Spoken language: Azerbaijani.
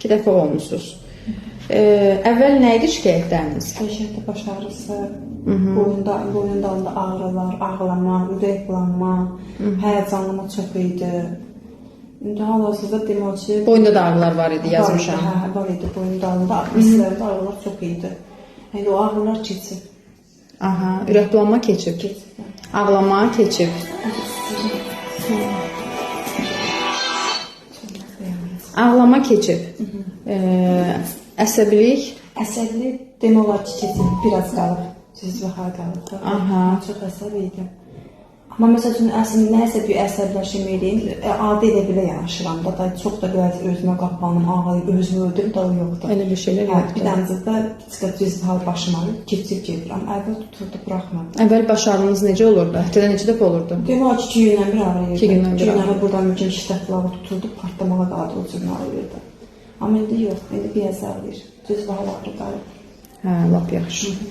2 dəfə olmusunuz. Əvvəl nə idi şikayətləriniz? Dəhşətli baş ağrısı, boyun dalında ağrılar, ağlama, ürək bulanma, həyəcanlama çox idi. İndi hal-hazırda demək olar ki, Boyunda da ağrılar var idi, yazmışam. Var idi, hə, var idi boyun dalında, hisslərdə ağrılar çox idi. Yəni o ağrılar keçib. Aha, ürək bulanma keçib. Keçib. Ağlama keçib. Ağlama keçib. Əsəbilik. Əsəbilik demək olar ki, keçib, biraz qalıb. Düz bahar qalıb. Aha. Mən çox əsəbi idim. Amma məsəl üçün əslində nəsə bir əsəbləşim eləyim, adi elə belə yanaşıram da, da çox da belə özümə qapanım, ağlayım, özümü öldürüm də o yoxdur. Elə bir şeylər Hə, yoxdur. bir dənə də çıxıb düz hal başım ağrır, keçib gedirəm. Əvvəl tuturdu, buraxmırdı. Əvvəl baş ağrınız necə olurdu? Həftədə neçə dəfə olurdu? Demək olar ki, 2 gündən bir ağrıyırdı. İki gündən bir İki gündən bir buradan mümkün şiddətli ağrı tuturdu, partlamağa qaldı o cür ağrıyırdı. Amma indi yox, indi biraz ağrıyır. Düz hal ağrı qalıb. Hə, lap yaxşı.